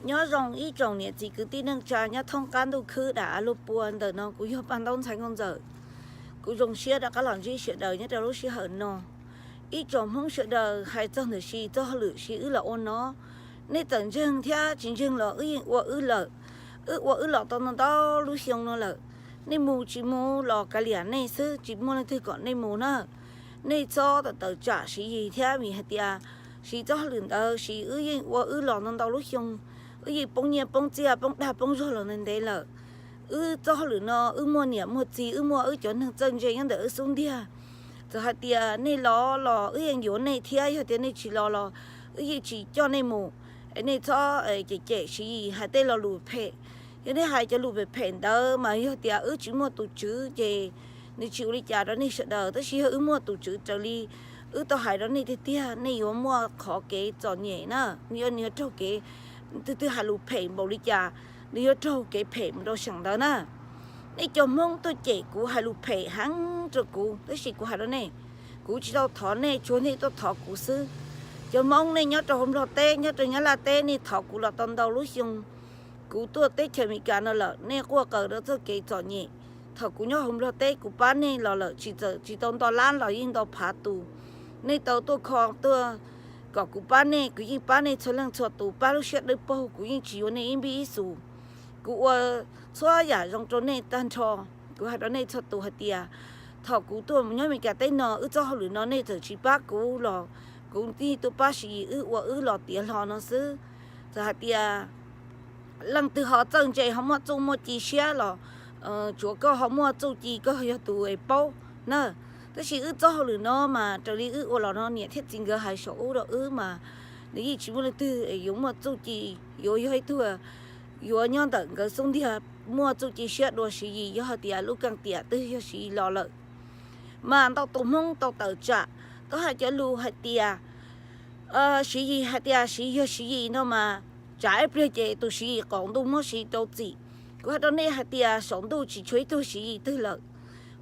Nyob zoo ib tsoom niam txiv kwv tij neej tsa nyob thoob qab ntuj khwb dam av luag pua. Ntawm no kuv yog Paj Ntaub ntxhais Nkauj Ntxawm. Kuv zoo siab rov qab los ntsib sawv daws nyob rau lub sij hawm no. Ib tsoom Hmoob sawv daws, hais txog ntawm Siv Yis txoj hauj lwm Siv Yis wb los ua no, nej txawm ntseeg thiab tsis ntseeg los wb yeej ua wb lawm. Wb ua wb los tau ntau ntau lub xyoo no lawm. Nej mus tsis mus los kav liam nej xwb, tsis muaj leej twg kom nej mus na. Nej txhob tawm tawm tsam Siv Yis thiab, vim hais tias Siv Yis txoj hauj lwm ntawd Siv Yis wb yeej ua wb los ntau ntau lub xyoo. Wb yeej poob nyiaj poob txiaj, poob dag poob zog los ntev ntev lawm. Wb txoj hauj lwm no wb muaj niam muaj txiv, wb muaj wb cov neeg txawj ntse nyob ntawm wb xub ntiag. Txawm hais tias nej los los wb yeej yuav nej thiab, yog tias nej tsis los los wb yeej tsis coj nej mus. Es nej txhob cem cem Siv Yis hais tej lo lus phem. Yog nej hais cov lus phem phem ntawd mas yog tias wb tsis muaj tus tswv ces nws tsis ua li cas rau nej sawv daws, tab sis yog wb muaj tus tswv raws li wb tau hais rau nej tiag tiag, nej yuav muaj qhov kev txom nyem na, nej yuav raug kev, twg twg hais lus phem npaum li cas, nws yuav raug kev phem mus rau seem ntawd na. Nej cov Hmoob tuaj cem kuv hais lus phem heev rau kuv, tab sis kuv hais rau nej, kuv tsis tau thov nej, tsuas nej tuaj thov kuv xwb. Cov Hmoob nej nyob rau hauv Nplog teb, nyob rau Nyab Laj teb, nej thov kuv los tau ntau lub xyoo. Kuv tuaj teb chaws Amelikas no lawm, nej quaj qw rau txoj kev txom nyem. Thaum kuv nyob hauv Nplog teb kuv pab nej los lawm, tsis txawm tsis tau nto lab los yeej nto phav tus. Nej tau tuaj kho tuaj kom kuv pab nej, kuv yeej pab nej txhua leej txhua tus, pab lub siab dawb paug, kuv yeej tsis yuav nej ib npib ib xus. Kuv ua txhua yam zoo rau nej tag nrho. Kuv hais rau nej txhua tus hais tias thaum kuv tuaj mus nyob Amelikas teb no, wb txoj hauj lwm no nej txawm tsis pab kuv los kuv yeej tuaj pab Siv Yis wb ua wb los tiav hlo no xwb. Txawm hais tias leej twg ho txawj ntse ho muaj txuj muaj ci siab los tsuav koj ho muaj txuj ci, koj yog tus paub na. Tab sis wb txoj hauj lwm no mas raws li wb ua los no niam thiab txiv nkawd hais saum ub rau wb mas nws yeej tsis muaj leej twg yuav muaj txuj ci, yuav yog ib tug yuav nyob ntawm nkawd xub ntiag muaj txuj ci siab dua Siv Yis, yog hais tias lub keeb tiam twg yog Siv Yis los lawm. Mas ntau tus Hmoob tau tawm tsam, tau hais cov lus hais tias Siv Yis, hais tias Siv Yis yog Siv Yis no mas tsam ib pliag ces tus Siv Yis qaum ntuj muab Siv Yis rau txim. Kuv hais rau nej hais tias saum ntuj tsis tshuav ib tug Siv Yis twg lawm.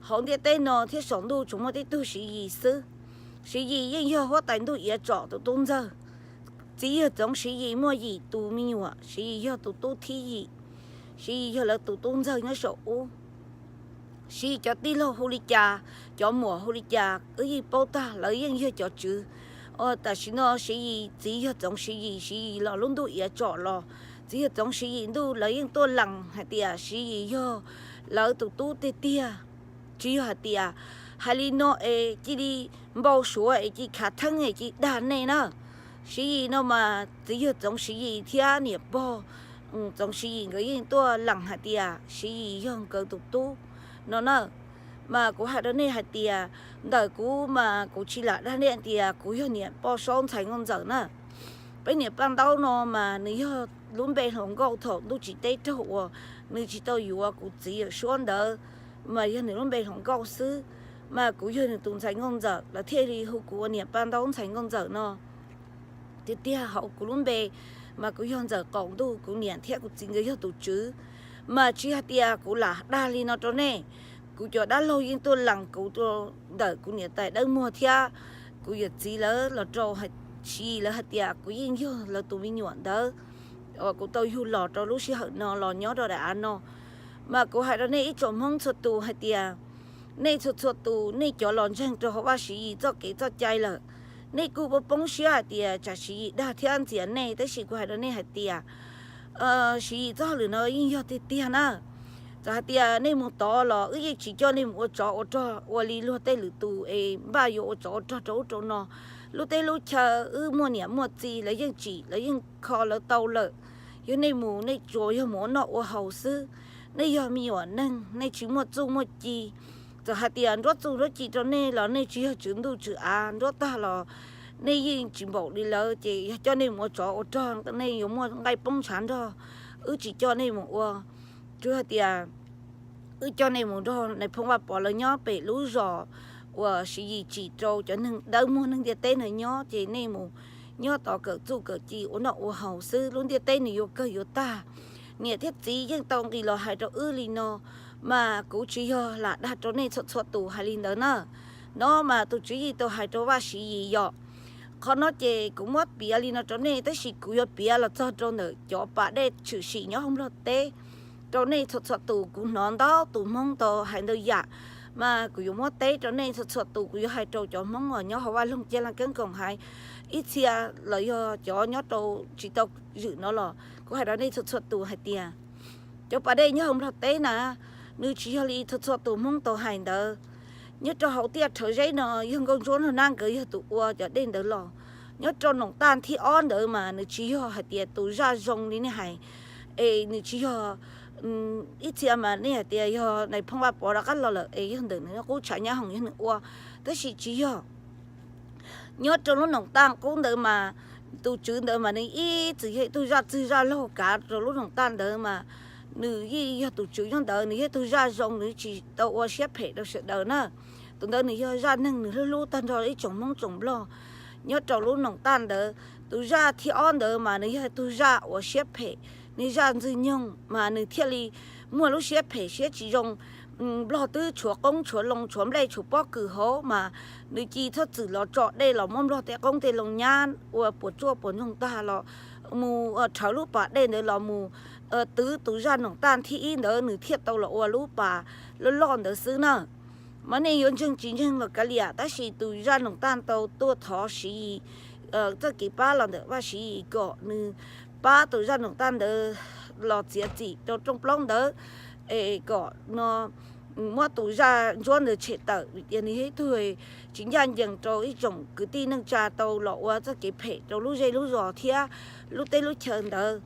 Hauv ntiaj teb no thiab saum ntuj tsuas muaj tib tug Siv Yis xwb. Siv Yis yeej yog huab tais ntuj Iav Tsom tus tub ntxawg. Txiv Yawg Txoov Siv Yis muaj yim tus me nyuam, Siv Yis yog tus tub thib yim. Siv Yis yog lawv tus tub ntxawg nyob saum ub. Siv Yis cov tij laug hu li cas, cov muam hu li cas wb yeej paub tag, lawv yeej yog cov tswv. Tam sim no Siv Yis, Txiv Yawg Txoov Siv Yis, Siv Yis los lub ntuj Iav Tsom los, Txiv Yawg Txoov Siv Yis ntuj lawv yeej tuaj lees hais tias Siv Yis yog lawv tus tub tiag tiag. Tsis yog hais tias hais li no es cia li npau suav es cia li khav theeb es cia li dag nej na. Siv Yis no mas Txiv Yawg Txoov Siv Yis thiab niam pog Txoov Siv Yis nkawd yeej tuaj lees hais tias Siv Yis yog nkawd tus tub no na. Mas kuv hais rau nej hais tias ntawm kuv mas kuv tsis lam dag nej tias kuv yog niam poj saub ntxhais Nkauj Ntxawm na. Peb niam Paj Ntaub no mas nws yog lub npe hluas nkauj thaum ntuj tsim teb raug uas nws tsis tau yuav kuv txiv Yawm Suab ntawd, mas yog nws lub npe hluas nkauj xwb. Mas kuv yog nws tus ntxhais Nkauj Ntxawm, lawv thiaj li hu kuv ua niam Paj Ntaub ntxhais Nkauj Ntxawm no. Tiag tiag hauv kuv lub npe mas kuv yog Ntxawm Qaum Ntuj, kuv niam thiab kuv txiv nkawd yog tus tswv. Mas tsis hais tias kuv lam dag li no rau nej, kuv cov dab laug yeej tuaj lees kuv rau ntawm kuv niam tais Dawb Muag thiab kuv yawm txiv lawv los rau Siv Yis lawv hais tias kuv yeej yog lawv tus me nyuam ntawd uas kuv tau yug los rau lub sij hawm no los nyob rau daim av no. Mas kuv hais rau nej ib tsoom Hmoob txhua tus hais tias nej txhua txhua tus, nej cov los ntseeg rau hauv Vaj Siv Yis txoj kev txoj cai lawm, nej kuj poob poob siab hais tias tsam Siv Yis dag thiab ntxias nej, tab sis kuv hais rau nej hais tias Siv Yis txoj hauj lwm no yeej yog tiag tiag na. Txawm hais tias nej mus tod los wb yeej tsis coj nej mus ua tsov ua rog ua li luag tej lwm tus es npaj yuav ua tsov ua rog rau ub rau no. Lub teb lub chaw wb muaj niam muaj txiv, lawv yeej tsim lawv yeej kho lawv tau lawm. Yog nej mus nej tsuas yog mus ua noj ua haus xwb. Nej yog me nyuam neeg, nej tsis muaj txuj muaj ci. Txawm hais tias nruab txuj nruab ci rau nej los nej tsis yog tswv ntuj tswv av, nruab tag los nej yeej tsis npaum li lawv, ces yog coj nej mus ua tsov ua rog nej yuav muaj nqaij poob ntshav nrog. Wb tsis coj nej mus ua, tsuas hais tias wb coj nej mus nrog nais phoo Vaj Pov lawv nyob pem lub zos uas Siv Yis tsim rau cov neeg dawb muag neeg ntiaj teb no nyob, ces nej mus nyob tod kawm txuj kawm ci ua noj ua haus xwb, lub ntiaj teb nws yuav kawg yuav tag. Niam thiab txiv yeej tau nqis los hais rau wb li no, mas kuv tsis yog lam dag rau nej txhua txhua tus hais li ntawd na. No mas tus Tswv Yim tau hais rau Vaj Siv Yis yom, Qhov no ces kuv muab piav li no rau nej, tab sis kuv yuav piav los txog rau ntawm cov pas dej tshwm sim nyob hauv Nplog teb rau nej txhua txhua tus. Kuv hnov ntau tus Hmoob tau hais ntau yam, mas kuv yuav muab teb rau nej txhua txhua tus. Kuv yuav hais rau cov Hmoob uas nyob hauv vaj loog Caj Laj Keeb Koom Haiv ib txhia, los yog cov nyob rau tsis tau zwm no los kuv hais rau nej txhua txhua tus hais tias cov pas dej nyob hauv Nplog teb na, nws tsis yog li txhua txhua tus Hmoob tau hais ntawd. Nyob rau hauv tiaj Rhawv Zeb no yog Nkauj Ntsuab Nraug Nab nkawd yog tus ua cov dej ntawd los. Nyob rau Noom Taj thib ob ntawd mas nws tsis yog hais tias tus zaj zoo li nej hais, es nws tsis yog, ib txhia mas nej hais tias yog Nais Phoo Vaj Pov rov qab los lawm es yog ntawm nws qub tshav nyab hoom yog nws ua, tab sis tsis yog. Nyob rau lub Noom Taj qub ntawd mas tus tswv ntawd mas nws ib txwm yog ib tug zaj txwg zaj laug kav rau lub Noom Taj ntawd mas nws yeej yog tus tswv nyob ntawd, nws yog ib tug zaj zoo, nws tsis tau ua siab phem rau sawv daws na. Tus ntawd nws yog zaj neeg nws hlub hlub tag nrho ib tsoom Hmoob tsoom Nplog nyob rau lub Noom Taj ntawd. Tus zaj thib ob ntawd mas nws yog tus zaj uas siab phem, nws zaj ntxwg nyoog mas nws thiaj li muaj lub siab phem siab tsis zoo. Nplog twb tshuav qoob tshuav loo tshuav nplej tshuav pob kws hauv mas nws cia li txhob txwm los tso dej los muab Nplog tej qoob tej loo nyab ua puas tsuaj puas ntsoog tag los mus rhawv lub pas dej ntawd los mus twv tus zaj Noom Taj thib ib ntawd nws thiaj tau los ua lub pas loj loj ntawd xwb na. Mas nej yuav ntseeg tsis ntseeg los kav liam, tab sis tus zaj Noom Taj tau tuaj thov Siv Yis txoj kev pab los ntawm Vaj Siv Yis kom nws pab tus zaj Noom Taj ntawd los txiav txim rau rooj plaub ntawd, es kom no muab tus zaj ntsuab ntawd tshem tawm vim tias nws yog ib tug tsis ncaj ncees rau ib tsoom kwv tij neej tsa tau los ua txoj kev phem rau lub zej lub zos thiab lub teb lub chaw ntawd.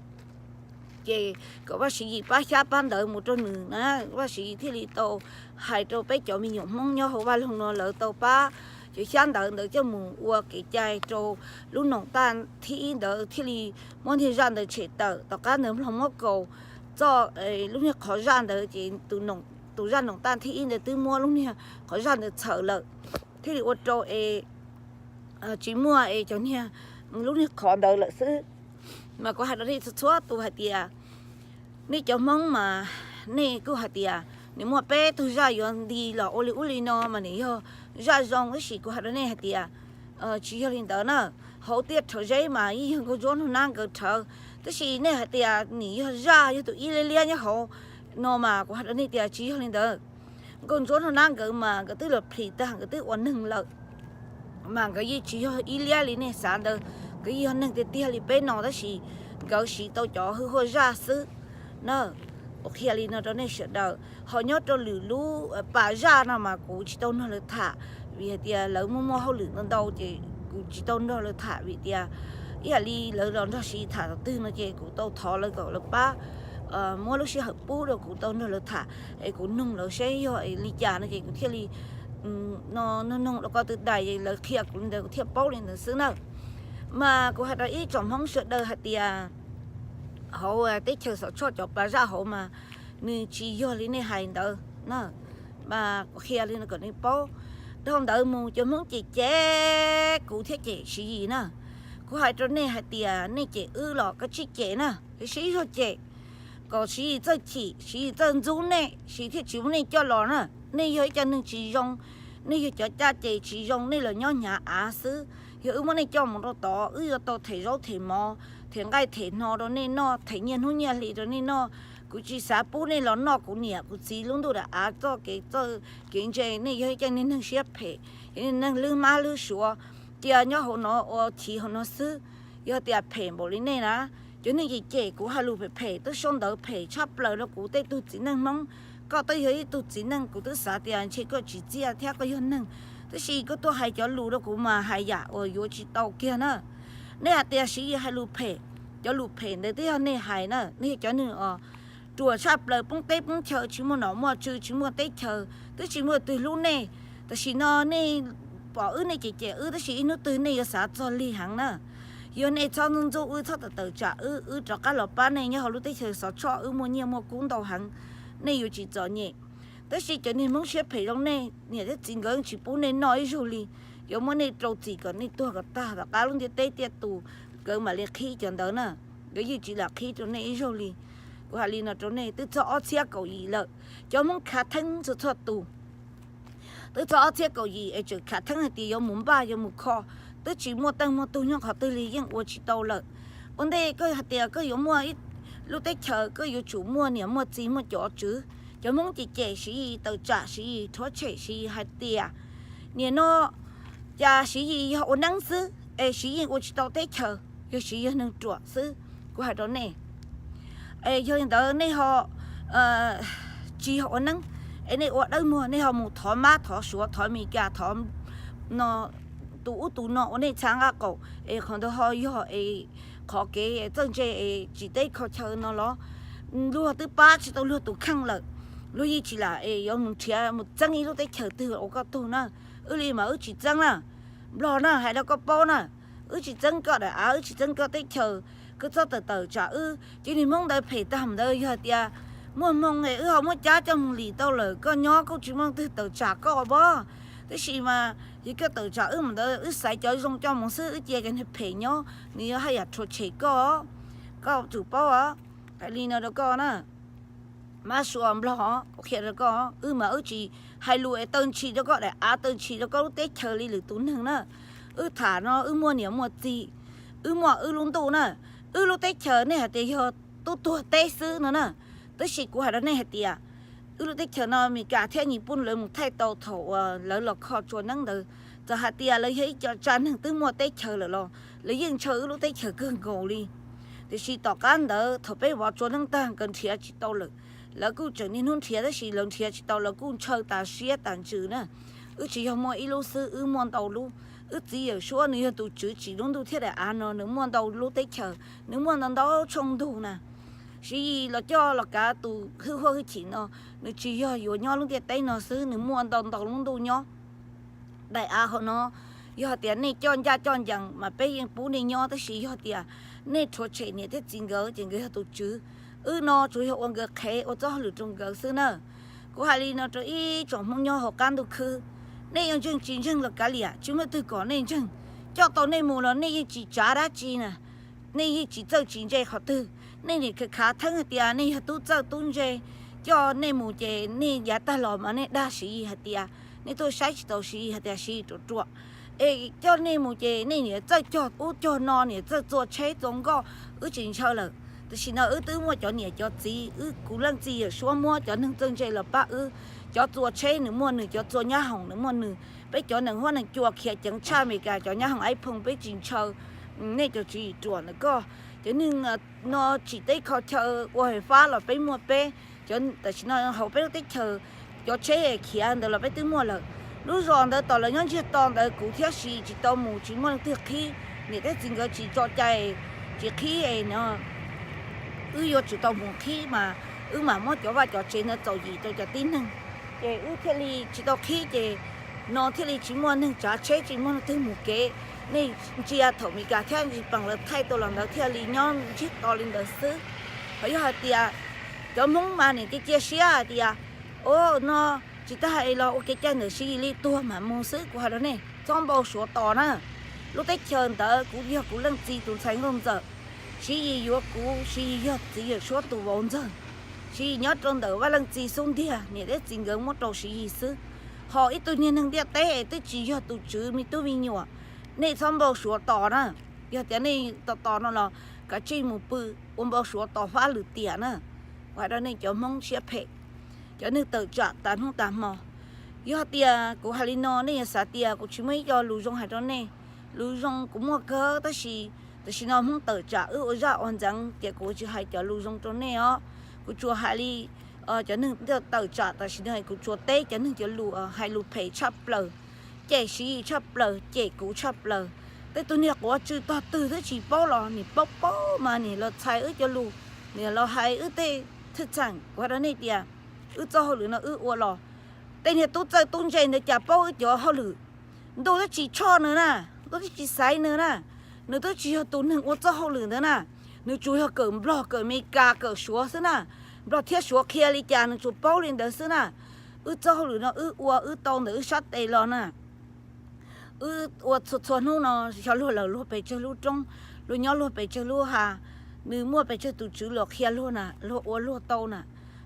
Ces kom Vaj Siv Yis pab xyab pab ntawv mus rau nws na, Vaj Siv Yis thiaj li tau hais rau peb cov me nyuam Hmoob nyob hauv vaj loog no lawv tau pab cov xyab ntawv ntawd coj mus ua kev cai rau lub Noom Taj thib ib ntawd thiaj li muab niag zaj ntawd tshem tawm. Tom qab ntawd Nplog muab kaus txoj lub niag qhov zaj ntawd ces tus zaj Noom Taj thib ib ntawd twb muab lub niag qhov zaj ntawd txhaws lawm, thiaj li ua rau es tsis muaj es cov niag lub niag qhov ntawd lawm xwb. Mas kuv hais rau nej txhua txhua tus hais tias nej cov Hmoob mas nej kuj hais tias nws muaj peb tug zaj yuav nti los ua li ub li no mas nws yog zaj zoo, tab sis kuv hais rau nej hais tias tsis yog li ntawd na. Hauv tiaj Rhawv Zeb mas yeej yog Nkauj Ntsuab Nraug Nab nkawd rhawv, tab sis nej hais tias nws yog zaj yog tus ib liab liab nyob hauv no mas kuv hais rau nej tias tsis yog li ntawd. Nkauj Ntsuab Nraug Nab nkawd mas nkawd twb los plhis tag nkawd twb ua neeg lawm, mas nkawd yeej tsis yog ib liab li nej xav ntawd, nkawd yeej yog neeg tiag tiag li peb no tab sis nkawd siv tau cov hwj huaj zaj xwb na. Kuv qhia li no rau nej sawv daws, ho nyob rau lwm lub pas zaj no mas kuv tsis tau nrog lawv tham, vim hais tias lawv muaj muaj hauj lwm ntau ntau ces kuv tsis tau nrog lawv tham vim tias ib yam li lawv los nrog Siv Yis tham tom twg no ces kuv tau thov lawv kom lawv pab muab lub sij hawm pub rau kuv tau nrog lawv tham, es kuv noog lawv seb yog li cas no ces kuv thiaj li noog noog los ko tw dais lawv qhia kuv li ntawd kuv thiaj paub li ntawd xwb na. Mas kuv hais rau ib tsoom Hmoob sawv daws hais tias hauv teb chaws Xov Tshoj cov pas zaj hauv mas nws tsis yog li nej hais ntawd na. Mas kuv qhia li no kom nej paub. Dhau ntawd mus cov Hmoob cem cem kuv thiab cem Siv Yis na. Kuv hais rau nej hais tias nej cem wb los kav tsij cem na, sib zog cem, kom Siv Yis txawj chim, Siv Yis txawj ntxub nej, Siv Yis thiaj tsis muab nej coj los na. Nej yog ib co neeg tsis zoo, nej yog cov caj ces tsis zoo, nej los nyob hnyav av xwb. Yog wb muab nej coj mus rau tod, wb yuav tau them zaub them mov, them nqaij them hno rau nej noj, them nyiaj hnub nyiaj hli rau nej noj. Kuv tsis xav pub nej los noj kuv niam kuv txiv lub ntuj daim av txoj kev txawj kev ntse. Nej yog ib co niag neeg siab phem, yog niag neeg lwb mab lwb suav, cia nyob hauv no ua chiv hauv no xwb. Yog tias phem npaum li nej na, cov neeg cem cem kuv hais lus phem phem, twb sau ntawv phem tshaj plaws rau kuv tej tug txiv neej Hmoob. Koj twb yog ib tug txiv neej, kuv twb xav tias ntshe koj tsis txiaj thiab koj yog neeg, tab sis koj tuaj hais cov lus rau kuv mas hais yam uas yuav tsis tau kiag na. Nej hais tias Siv Yis hais lus phem, cov lus phem ntawd twb yog nej hais na, nej yog cov neeg os ruam tshaj plaws, poob teb poob chaw, tsis muaj nom muaj tswv, tsis muaj teb chaws, twb tsis muaj twg hlub nej. Tam sim no nej pom wb, nej cem cem wb, tab sis ib hnub twg nej yuav xav txog lig heev na. Yog nej txhob ntxub ntxub wb, txhob tawm tawm tsam wb, wb rov qab los pab nej nyob hauv lub teb chaws Xov Tshoj, wb muaj nyiaj muaj kub ntau heev, nej yuav tsis txom nyem. Tab sis cov niag Hmoob siab phem zoo nej niam thiab txiv nkawd tsis pub nej noj ib zaug li, yuav muab nej rau txim kom nej tuag kom tag, tom qab lub ntiaj teb tiaj tus nkawd mam li qhib cov ntawd na. Nkawd yeej tsis lam qhib rau nej ib zaug li. Kuv hais li no rau nej, twb txog ob txhiab kaum yim lawm, cov Hmoob khav theeb txhua txhua tus. Twb txog ob txhiab kaum yim es tseem khav theeb hais tias yuav mus npaj yuav mus kho, twb tsis muaj teej muaj tug nyob qhov twg li yeej ua tsis tau lawm. Ua ntej koj hais tias koj yuav muaj lub teb chaws koj yuav tsum muaj niam muaj txiv muaj cov tswv. Cov Hmoob ces cem Siv Yis, tawm tsam Siv Yis, rhuav tshem Siv Yis hais tias nim no cas Siv Yis yog ua neeb xwb es Siv Yis ua tsis tau teb chaws, yog Siv Yis yog neeg ruam xwb. Kuv hais rau nej, es yog li ntawd nej ho tsis yog ua neeb, es nej ua dawb muag, nej ho mus thov mab thov suav thov Amelikas thov no, tus ub tus no ua nej txha nqaj qaum, es qhov ntawd ho yog es qhov kev txawj ntse es tsis teb kho chaw no los? Luag twb pab tsis tau luag tus kheej lawm, luag yeej tsis lam es yuav mus nrhiav mus txeeb ib lub teb chaws twg ua koj tug na. Wb li mas wb tsis txeeb na, Nplog na, hais rau koj paub na, wb tsis txeeb koj daim av, wb tsis txeeb koj teb chaws. Koj txhob tawm tawm tsam wb, cov niag Hmoob ntawd phem tag ntawd, yog tias muaj hmoo es wb ho muab cab coj mus lim tau lawm, koj nyob kuj tsis muaj leej twg tawm tsam koj pob. Tab sis mas yog koj tawm tsam wb ntawd, wb xaiv cov zoo coj mus xwb, wb cia cov niag phem nyob, nws yuav haj yam rhuav tshem koj, koj tsum paub os. Hais li no rau koj na, mab sua Nplog, kuv qhia rau koj, wb mas wb tsis hais lus es taw ntshis rau koj daim av, taw ntshis rau koj lub teb chaws li lwm tus neeg na. Wb tham no wb muaj niam muaj txiv, wb muaj wb lub ntuj na. Wb lub teb chaws nej hais tias yog tub tuag teb xwb no na, tab sis kuv hais rau nej hais tias wb lub teb chaws no Amelikas thiab Nyij Pooj lawv mus thaij tau thaum uas lawv los kho tsua neeb ntawd. Txawm hais tias lawv yog ib co tsa neeg twb muaj teb chaws lawm los lawv yeej ntshaw wb lub teb chaws kawg nkaus li. Tiam sis tom qab ntawd thaum peb vov tsua neeb tag nkawd nrhiav tsis tau lawm, lawv kuj tseem niaj hnub nrhiav tab sis lawv nrhiav tsis tau, lawv kuj ntshaw tas siab tas ntsws na. Wb tsis yog muaj ib lub xwb, wb muaj ntau lub. Wb txiv Yawm Suab nws yog tus tswv tsim lub ntuj thiab daim av no, nws muaj ntau lub teb chaws, nws muaj ntau ntau tshooj ntug na. Siv Yis los coj los kav tus hwj huaj hwj chim no, nws tsis yog yuav nyob lub ntiaj teb no xwb, nws muaj ntau ntau lub ntuj nyob. Daim av hauv no, yog hais tias nej coj ncaj coj ncees mas peb yeej pub nej nyob, tab sis yog tias nej rhuav tshem niam thiab txiv nkawd ces nkawd yog tus tswv. Wb no tsuas yog ua nkawd qhev, ua txoj hauj lwm rau nkawd xwb na. Kuv hais li no rau ib tsoom Hmoob nyob hauv qab ntuj khwb, nej yuav ntseeg tsis ntseeg los kav liam, tsis muaj leej twg kom nej ntseeg. Coj tau nej mus los nej yeej tsis tsav dab tsi na, nej yeej tsis txawj tsis ntse qhov twg. Nej nim khav khav theeb hais tias nej yog tub txawj tub ntse, coj nej mus ces nej yav tag los mas nej dag Siv Yis hais tias, nej tuaj saib tsis taus Siv Yis hais tias Siv Yis ruam ruam. Es coj nej mus ces nej nim txawj cog ub cog no, nim txawj txua tsheb txua nkoj, wb tsis ntshaw lawm. Tam sim no wb twb muaj cov niam cov txiv, wb kuv leej txiv Yawm Suab muab cov neeg txawj ntse los pab wb, cov txua tsheb nws muaj nws, cov txua nyab hoom nws muaj nws. Peb cov neeg huab neeg cua khiav ceev tshaj Amelikas cov nyab hoom iPhone peb tsis ntshaw. Nej cov tswv yim ruam ntawm koj, cov neeg no tsim teb kho chaw ua fais fab los peb muaj peb. Tam sim no hauv peb lub teb chaws, cov tsheb khiav ntawd los peb twb muaj lawm. Lub zos ntawd tom lawv nyob ntsiag to ntawd kuv thiab Siv Yis tsis tau mus, tsis muaj leej twg qhib, niam thiab txiv nkawd tsis tso cai, tsis qhib no. Wb yuav tsum tau mus qhib mas wb mam muab cov vaj cov tsev ntawd txaus yim rau cov tib neeg. Ces wb thiaj li tsis tau qhib ces no thiaj li tsis muaj neeg tsav tsheb, tsis muaj leej twg mus kev. Nej ntsia thaum Amelikas thiab Nyij Pooj lawv thaij tau los ntawd thiaj li nyob ntsiag to li ntawd xwb. Ho yog hais tias cov Hmoob mas nim cia cia siab hais tias, o, no tsis tas hais los ua kev cai ntawm Siv Yis li, tuag mam mus xwb. Kuv hais rau nej, txhob npau suav tos na. Lub teb chaws ntawd kuv yog kuv leej txiv tus ntxhais nkauj ntxawm. Siv Yis yuav kuv, Siv Yis yog txiv Yawm Suab tus vauv ntxawg. Siv Yis nyob rau ntawm vaj leej txiv xub ntiag, niam thiab txiv nkawd muab rau Siv Yis xwb. Ho ib tug niag neeg ntiaj teb es twb tsis yog tus tswv me tub me nyuam, nej txhob npau suav tos na. Yog tias nej tos tos no los kav tsij mus pw, ua npau suav tos fab lwm tiam na. Kuv hais rau nej cov Hmoob siab phem, cov neeg tawm tsam tas hnub tas hmo. Yog tias kuv hais li no nej yuav xav tias kuv tsis muaj ib co lus zoo hais rau nej. Lus zoo kuv muaj kawg, tab sis tam sim no Hmoob tawm tsam wb ua zaj ua ntxeev ces kuv tsis hais cov lus zoo rau nej os. Kuv tsuas hais li cov neeg tawm tsam tam sim no, kuv tsuas teb cov neeg cov lus hais lus phem tshaj plaws, cem Siv Yis tshaj plaws, cem kuv tshaj plaws. Tej tug niag quav tsw tog twg twb tsis paub los nim paub paub mas nim los txhais wb cov lus, nim los hais wb tej thwj txheem. Kuv hais rau nej tias wb txoj hauj lwm no wb ua los, tej niag tub txawj tub ntse ntawd cas paub wb cov hauj lwm. Ntuj twb tsis tshoj nws na, ntuj twb tsis xaiv nws na, nws twb tsis yog tus neeg ua txoj hauj lwm ntawd na. Nws tsuas yog kawm Nplog, kawm Amelikas, kawm Suav xwb na. Nplog thiab Suav qhia li cas nws tsuas paub li ntawd xwb na. Wb txoj hauj lwm no wb ua wb tau ntawm wb sab tes los na. Wb ua txhua txhua hnub no, xyov luag lawm luag pes tsawg lub roob, luag nyob luag pes tsawg lub hav, nws muaj pes tsawg tus tswv los qhia luag na, luag ua luag tau na.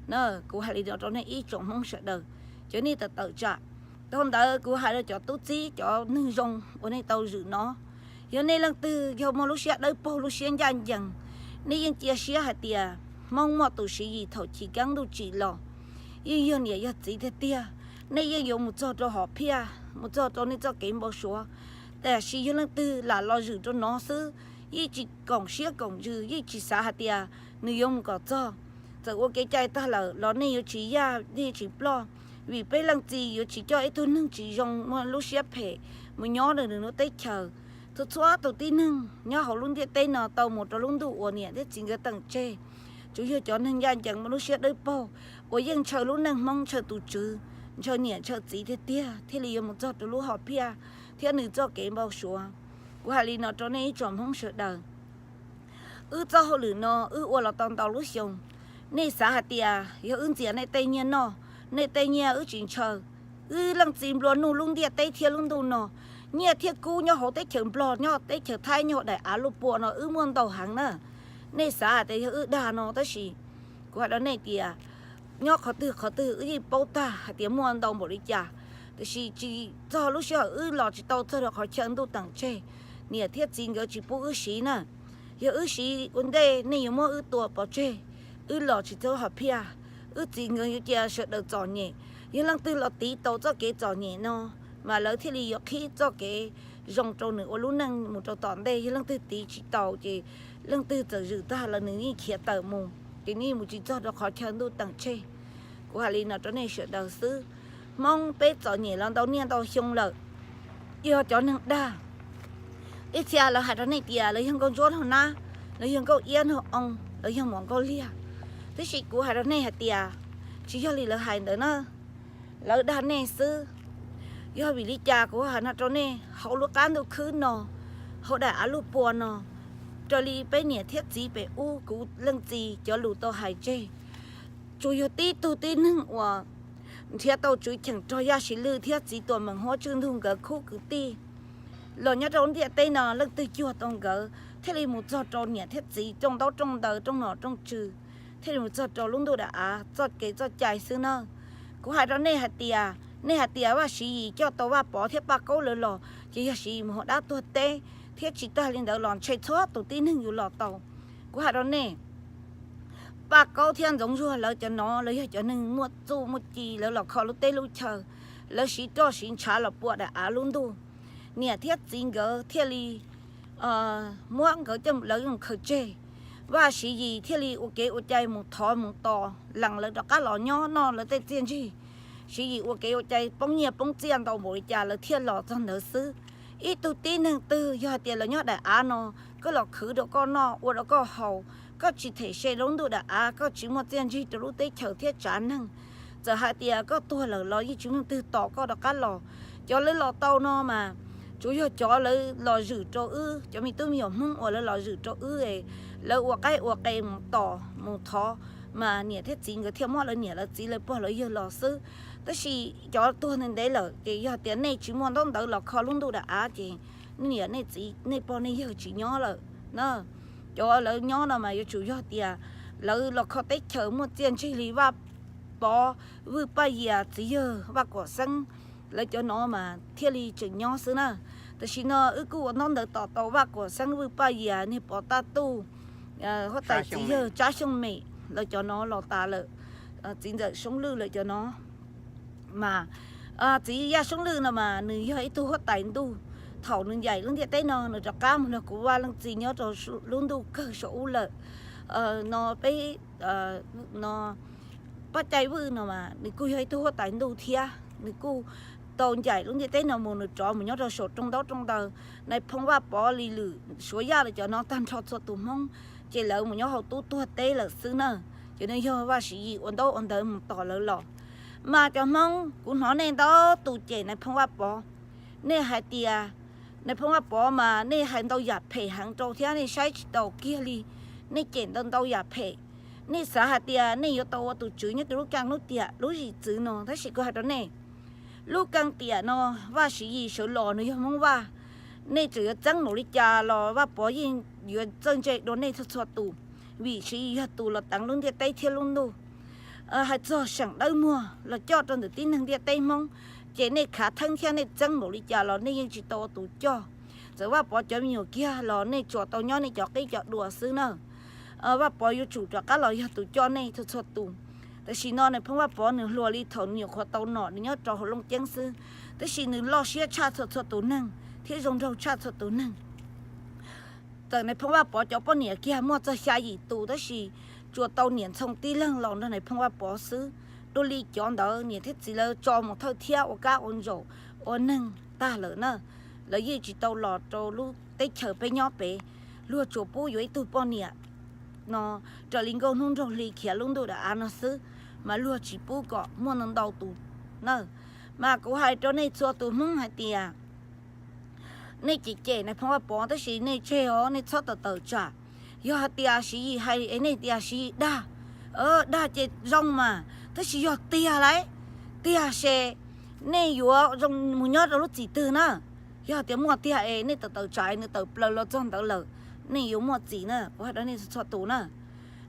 Na, kuv hais li no rau nej ib tsoom Hmoob sawv daws, cov nej tawm tawm tsam. Dhau ntawd kuv hais rau cov tub txib cov neeg zoo uas nej tau zwm no, Yog nej leej twg yog muaj lub siab dawb paug, lub siab ncaj ncees, nej yeej cia siab hais tias Hmoob muaj tus Siv Yis thaum chiv keeb ntuj tsim los, yeej yog niam yog txiv tiag tiag, nej yeej yuav mus txog rau hom phiaj, mus txog rau nej txoj kev npau suav. Tiam sis yog leej twg lam los zwm rau no xwb, yeej tsis koom siab koom ntsws, yeej tsis xav hais tias nws yuav mus kom txog. Txawm ua kev cai tag lawm los nej yuav tsis yaj, nej yuav tsis ploj, vim peb leej txiv yuav tsis coj ib tug neeg tsis zoo muaj lub siab phem mus nyob rau nws lub teb chaws. Txhua txhua tus tib neeg nyob hauv lub ntiaj teb no tau mus rau lub ntuj uas niam thiab txiv nkawd teem tseg, tsuas yog cov neeg ncaj ncees muaj lub siab dawb paug uas yeej ntshaw lub neej Hmoob, ntshaw tus Tswv, ntshaw niam ntshaw txiv tiag tiag thiaj li yuav mus txog rau lub hom phiaj thiab nws txoj kev npau suav. Kuv hais li no rau nej ib tsoom Hmoob sawv daws. Wb txoj hauj lwm no wb ua los tau ntau lub xyoo. Nej xav hais tias yog wb ntxias nej tej nyiaj noj, nej tej nyiaj wb tsis ntshaw. Wb leej txiv nplua nuj lub ntiaj teb thiab lub ntuj no, nyiaj thiab kub nyob hauv teb chaws Nplog, nyob teb chaws Thaib, nyob hauv daim av luaj pua no wb muaj ntau heev na. Nej xav hais tias yog wb dag no, tab sis kuv hais rau nej tias nyob qhov twg qhov twg wb yeej paub tag hais tias muaj ntau npaum li cas, tiam sis tsis txog lub sij hawm wb los tsis tau txog rau qhov chaw ntuj teem tseg, niam thiab txiv nkawd tsis pub wb siv na. Yog wb siv ua ntej nej yuav muab wb tua pov tseg, wb los tsis txog hom phiaj, wb txiv nkawd yuav cia sawv daws txom nyem. Yog leej twg los tiv tau txoj kev txom nyem no, mas lawv thiaj li yuav qhib txoj kev zoo rau nws ua lub neej mus rau tom ntej. Yog leej twg tiv tsis tau ces leej twg txawm zwm tag los nws yeej khiav tawm mus, ces nws yeej mus tsis txog rau qhov chaw ntuj teem tseg. Kuv hais li no rau nej sawv daws xwb. Hmoob peb txom nyem los ntau niaj ntau xyoo lawm. Yog cov neeg dag, ib txhia lawv hais rau nej tias lawv yog nkauj ntsuab nraug nab, lawv yog nkauj iab nraug oo, lawv yog muam nkauj liag. Tab sis kuv hais rau nej hais tias tsis yog li lawv hais ntawd na, lawv dag nej xwb. Yog vim li cas kuv hais no rau nej? Hauv lub qab ntuj khwb no, hauv daim av luaj pua no, raws li peb niam thiab txiv pem ub kuv leej txiv cov lus tau hais tseg, tsuas yog tib tug tib neeg uas nrhiav tau tswv cheem rog Yaj Siv Lwj thiab txiv tuam meem Huab Tswj Ntug nkawd khub kwv tij los nyob rau ntiaj teb no, leej twg cuag tau nkawd thiaj li mus txog rau niam thiab txiv rooj ntaub rooj ntawv, rooj nom rooj tswv, thiaj li mus txog rau lub ntuj daim av txoj kev txoj cai xwb na. Kuv hais rau nej hais tias, nej hais tias Vaj Siv Yis coj tau Vaj Pov thiab Paj Kaub lawv los ces yog Siv Yis mus ua dab tuag teb, thiab tsis tag li ntawd los ntshe txhua tus tib neeg yuav los tau. Kuv hais rau nej, Paj Kaub thiab Ntxoov Zuag lawv cov no lawv yog cov neeg muaj txuj muaj ci, lawv los kho lub teb lub chaw, lawv siv roj siv ntshav los pua daim av lub ntuj. Niam thiab txiv nkawd thiaj li muab nkawd coj lawv mus khaws tseg. Vaj Siv Yis thiaj li ua kev ua cai mus thov mus tos lees lawv rov qab los nyob noj lawv tej txiaj ntsig. Siv Yis ua kev ua cai poob nyiaj poob txiaj ntau npaum li cas lawv thiaj los txog ntawd xwb. Ib tug tib neeg twg yog hais tias lawv nyob daim av no, koj los khwv rau koj noj ua rau koj haus, koj tsis them se lub ntuj daim av, koj tsis muaj txiaj ntsig rau lub teb chaws thiab tsav neeg, txawm hais tias koj tuag lawm los yeej tsis muaj leej twg tos koj rov qab los. Cov lawv los tau no mas tsuas yog cov lawv los zwm rau wb, cov me tub me nyuam Hmoob uas lawv los zwm rau wb, lawv ua qaib ua qe mus tos mus thov, mas niam thiab txiv nkawd thiaj muab lawv niam lawv txiv lawv pog lawv yawg los xwb. Tab sis cov tuag ntev ntev lawm ces yog tias nej tsis muaj ntaub ntawv los kho lub ntuj daim av ces nej niam nej txiv nej pog nej yawg tsis nyob lawm na. Cov lawv nyob no mas yuav tsum yog tias lawv los kho teb chaws muaj txiaj ntsig li Vaj Pov, Vwj Paj Yias txiv yawg Vaj Kuam Xeeb, lawv cov no mas thiaj li tseem nyob xwb na. Tam sim no wb kuj ua ntaub ntawv tos tau Vaj Kuam Xeeb, Vwj Paj Yias, niag Pov Taj Tuj, huab tais txiv yawg Tsab Xyooj Mem lawv cov no los tas lawm, txiv ntxawm Soob Lwj lawv cov no. Mas txiv Yaj Soob Lwj no mas nws yog ib tug huab tais ntuj. Thaum nws ncaim lub ntiaj teb no nws rov qab mus nrog kuv Vaj Leej Txiv nyob rau lub ntuj kawg saum ub lawm. No peb, no Paj Cai Vwj no mas nws kuj yog ib tug huab tais ntuj thiab, nws kuj tau ncaim lub ntiaj teb no mus, nws rov mus nyob rau saum rooj ntaub rooj ntawv. Nais phoo Vaj Pov Lis Lwm Suav Yaj lawv cov no tag nrho txhua tus Hmoob ces lawv mus nyob hauv tub tuag teb lawm xwb na. Ces nws yog Vaj Siv Yis ua ntaub ua ntawv mus tos lawv los. Mas cov Hmoob, kuv hnov nej ntau tus cem nais phoo Vaj Pov. Nej hais tias nais phoo Vaj Pov mas nej hais ntau yam phem heev rau thiab nej saib tsis taus kiag li. Nej cem ntau ntau yam phem. Nej xav hais tias nej yuav tau ua tus tswv nyob rau lub kaaj lub tiam lub zim txwv no, tab sis kuv hais rau nej, lub kaaj tiam no Vaj Siv Yis sawv los nws yog Hmoob Vaj. Nej txawm yuav txeeb npaum li cas los Vaj Pov yeej yuav txawj ntse dua nej txhua txhua tus, vim Siv Yis yog tus los teev lub ntiaj teb thiab lub ntuj. Hais txog seem dawb muag los coj rau ntawm tib neeg ntiaj teb Hmoob, ces nej khav theeb thiab nej txeeb npaum li cas los nej yeej tsis tau ua tus coj. txawm Vaj Pov cov me nyuam kiag los nej tsuas tau nyob nej cov qib cov dua xwb na. Vaj Pov yuav tsum rov qab los yog tus coj nej txhua txhua tus. Tam sim no nais phoo Vaj Pov nws hluas li thaum nyuam qhuav tau nom nws nyob rau hauv Looj Ceeb xwb, tab sis nws loj siab tshaj txhua txhua tus neeg thiab zoo nraug tshaj txhua tus neeg. Txawm nais phoo Vaj Pov cov poj niam kiag muaj txog xya yim tus, tab sis tsuas tau niam ntxhoo tib leeg los nrog nais phoo Vaj Pov xwb. Dua li cov ntawd niam thiab txiv lawv tso mus thawj thiab ua kab ua ntsaum ua neeg tag lawm na, lawv yeej tsis tau los rau lub teb chaws peb nyob pem. Luag tsuas pub yuav ib tug poj niam no raws li nkauj hnub nraug hli khiav lub ntuj daim av no xwb, mas luag tsis pub kom muaj ntau tus na. Mas kuv hais rau nej txhua tus Hmoob hais tias, nej cem cem nais phoo Vaj Pov tab sis nej tseg os, nej txhob tawm tawm tsam. Yog hais tias Siv Yis hais es nej tias Siv Yis dag, dag ces zoo mas, tab sis yog tiag lawm, tiag ces nej yuav zoo mus nyob rau lub txim twg na? Yog tias muaj tiag es nej tawm tawm tsam nws tawm plaws los txog ntawd lawm, nej yuav muaj txim na, kuv hais rau nej txhua tus na.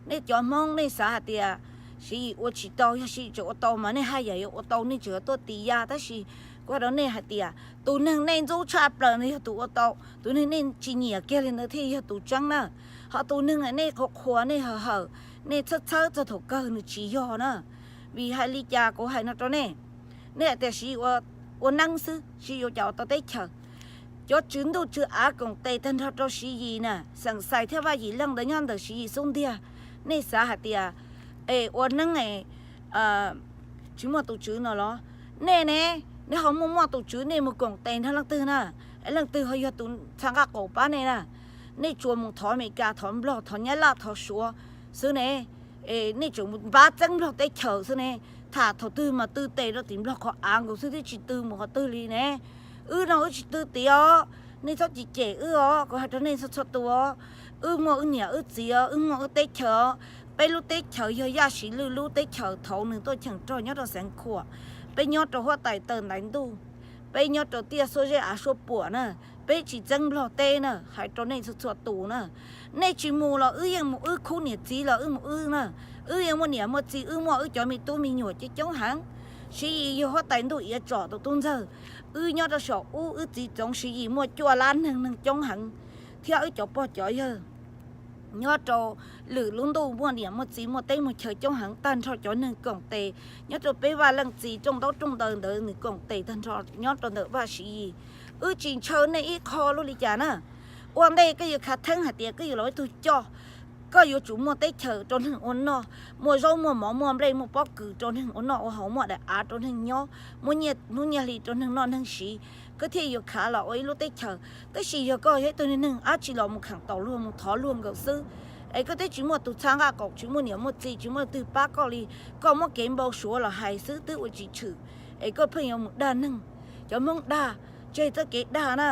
Nej cov Hmoob nej xav hais tias Siv Yis ua tsis tau, yog Siv Yis tseem ua tau mas nej haj yam yuav ua tau, nej tseem yuav tuaj tis ya. Tab sis kuv hais rau nej hais tias tus neeg nej ntxub tshaj plaws ntawd yog tus ua tau, tus neeg nej tsis nyiam kiag li ntawd thiaj yog tus tseeb na. Ho tus neeg nej qhuas qhuas nej hawm hawm, nej txhawb txhawb txog thaum kawg nws tsis yog na. Vim hais li cas kuv hais no rau nej? Nej hais tias Siv Yis ua neeb xwb, Siv Yis yuav cas ua tau teb chaws? Cov tswv ntuj tswv av koom tes tag nrho rau Siv Yis na, Xeem Xais thiab Vaj Yim Leej ntawd nyob ntawm Siv Yis xub ntiag. Nej xav hais tias es ua neeb es tsis muaj tus tswv no los? Nej ne, nej ho muaj muaj tus tswv nej mus koom tes nrog leej twg na? Es leej twg ho yog tus txha nqaj qaum pab nej na? Nej tsuas mus thov Amelikas, thov Nplog, thov Nyab Laj, thov Suav xwb ne. Es nej tseem mus npab txeeb Nplog teb chaws xwb ne. Tham thaum twg mas tw tes rau tim Nplog qhov av nkaus xwb twb tsis tw mus qhov twg li ne. Wb no wb tsis tw tid os, nej txhob cem cem wb os, kuv hais rau nej txhua txhua tus os. Wb muaj wb niam wb txiv os, wb muaj wb teb chaws os. Peb lub teb chaws yog Yaj Siv Lwj lub teb chaws thaum nws tuaj cheem rog nyob rau Xeev Khuam. Peb nyob rau huab tais taw ntaiv ntuj, peb nyob rau tiaj xuab zeb av suab puam na, peb tsis txeeb Nplog teb na, hais rau nej txhua txhua tus na. Nej tsis mus los wb yeej mus, wb khub niam txiv los wb mus wb na. Wb yeej muaj niam muaj txiv, wb muaj wb cov me tub me nyuam coob coob heev. Siv Yis yog huab tais ntuj iav tsom tus tub ntxawg. Wb nyob rau saum ub, wb txiv txoov Siv Yis muaj cuaj lab neeg, neeg coob heev, thiab wb cov pog cov yawg nyob rau lwm lub ntuj muaj niam muaj txiv muaj teb muaj chaw coob heev, tag nrho cov neeg koom tes nyob rau peb vaj leej txiv rooj ntaub rooj ntawv ntawd nws koom tes tag nrho nyob rau ntawm Vaj Siv Yis. Wb tsis ntshaw nej ib qho lub li cas na. Ua ntej koj yuav khav theeb hais tias koj yuav los ua ib tug coj, koj yuav tsum muaj teb chaws rau neeg ua noj, muaj zaub muaj mov muaj nplej muaj pob kws rau neeg ua noj ua haus, muaj daim av rau neeg nyob, muaj nyiaj hnub nyiaj hli rau neeg noj neeg siv, koj thiaj yuav khav los ua ib lub teb chaws. Tab sis yog koj yog ib tug neeg dab tsi los mus kheem taus luag mus thov luag nkaus xwb, es koj twb tsis muaj tus txha nqaj qaum, tsis muaj niam muaj txiv, tsis muaj leej twg pab koj li, koj muab kev npau suav los hais xwb twb ua tsis tshwm, es koj pheej yuav mus dag neeg. Cov Hmoob dag, tseg txoj kev dag na.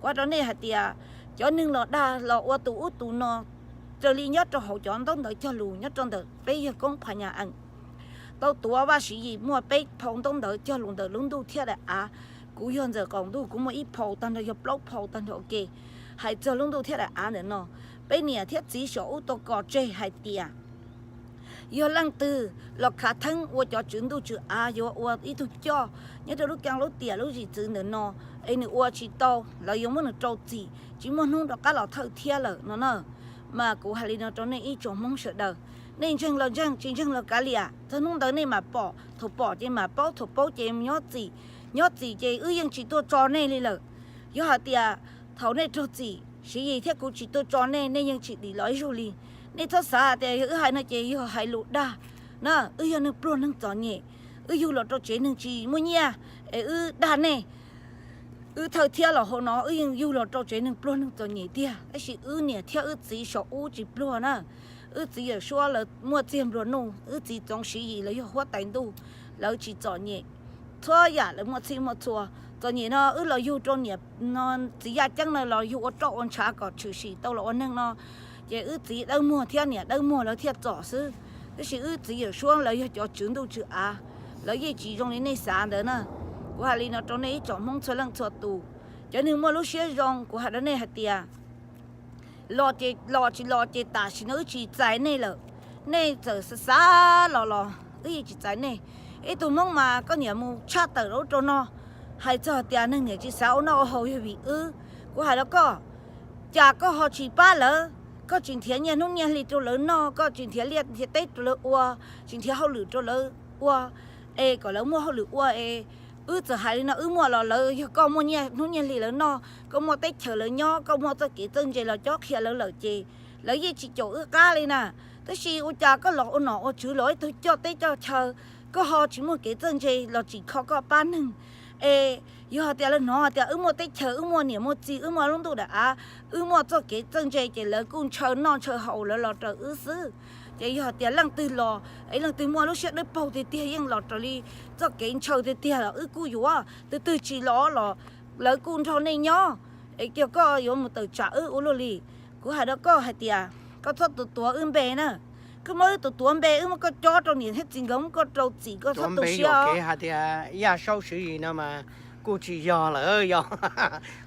Kuv hais rau nej hais tias cov neeg los dag los ua tus ub tus no, raws li nyob rau hauv cov ntaub ntawv cog lus nyob rau ntawm peb yawg koob Phas Nyas Ees tau tuav Vaj Siv Yis muaj peb phau ntaub ntawv cog lus ntawm lub ntuj thiab daim av. Kuv yog ntxawm qaum ntuj, kuv muaj ib phau tag nrho, yog plaub phau tag nrho ua ke hais txog lub ntuj thiab daim av ntawm no. Peb niam thiab txiv saum ub tau kos tseg hais tias yog leej twg los khav theeb ua cov tswv ntuj tswv av, yuav ua ib tug coj nyob rau lub keeb lub tiam lub zim txwv ntawm no, es nws ua tsis tau, lawv yuav muab nws rau txim, tsis muaj hnub rov qab los thawj thiab lawm no na. Mas kuv hais li no rau nej ib tsoom Hmoob sawv daws, nej ntseeg los ntseeg, tsis ntseeg los kav liam, txog hnub ntawd nej mam pom, thaum pom ces mam paub, thaum paub ces nyob txim, nyob txim ces wb yeej tsis tuaj tso nej li lawm. Yog hais tias thaum nej raug txim, Siv Yis thiab kuv tsis tuaj tso nej, nej yeej tsis dim los ib zaug li. Nej txhob xav hais tias yog wb hais no ces yog hais lus dag na. Wb yog neeg pluag neeg txom nyem, wb yug los rau tsev neeg tsis muaj nyiaj, es wb dag nej. Wb thawj thiab los hauv no wb yeej yug los rau tsev neeg pluag neeg txom nyem tiag, tab sis wb niam thiab wb txiv saum ub tsis pluag na. Wb txiv Yawm Suab lawv muaj txiag nplua nuj, wb txiv txoov Siv Yis lawv yog huab tais ntuj, lawv tsis txom nyem. Txhua yam lawv muaj txhij muaj txhua. Txom nyem no wb los yug rau niam no, txiv Yaj Ceeb no los yug ua roj ua ntshav kom tshwm sim tau los ua neeg no, ces wb txiv dawb muag thiab niam dawb muag lawv thiaj txom xwb. Tab sis wb txiv Yawm Suab lawv yog cov tswv ntuj tswv av, lawv yeej tsis zoo li nej xav ntawd na. Kuv hais li no rau nej ib tsoom Hmoob txhua leej txhua tus, cov neeg muaj lub siab zoo, kuv hais rau nej hais tias los ces los, tsis los ces tam sim no wb tsis txais nej lawm. Nej txawm xav xav los los wb yeej tsis txais nej. Ib tug Hmoob mas koj niam mus tshaj tawm rau ub rau no, hais txog tias neeg niam tsis xav ua noj ua haus yog vim wb, Kuv hais rau koj, cas koj ho tsis pab lawv, koj tsis nrhiav nyiaj hnub nyiaj hli rau lawv noj, koj tsis nrhiav liaj nrhiav teb rau lawv ua, tsis nrhiav hauj lwm rau lawv ua, es kom lawv muaj hauj lwm ua es wb txawm hais li no wb muaj los lawv yog koj muaj nyiaj hnub nyiaj hli lawv noj, koj muaj teb chaws lawv nyob, koj muaj txoj kev txawj ntse los cob qhia lawv lawm ces lawv yeej tsis caum wb qab li na. Tab sis ua cas koj los ua nom ua tswv los ib tug coj teb coj chaw, koj ho tsis muaj kev txawj ntse los tsis kho koj pab neeg. Es yog hais tias lawv hnov hais tias wb muaj teb chaws, wb muaj niam muaj txiv, wb muaj lub ntuj daim av, wb muaj txoj kev txawj ntse ces lawv kuj ntshaw noj ntshaw haus lawv los raws wb xwb. Ces yog hais tias leej twg los es leej twg muaj lub siab dawb paug tiag tiag yeej los raws li txoj kev ntshaw tiag tiag los wb kuj yuav, tus twg tsis los los lawv kuj nrog nej nyob. Es cas koj yuav mus tawm tsam wb ua luaj li? Kuv hais rau koj hais tias koj txhob tuav tuav wb npe na. Koj muab wb tuav tuav npe, wb muab koj cob rau niam thiab txiv nkawd muab koj rau txim, koj txhob tu siab os. Hais tias Yaj Saub Siv Yis no mas kuj tsis yog lawm yog.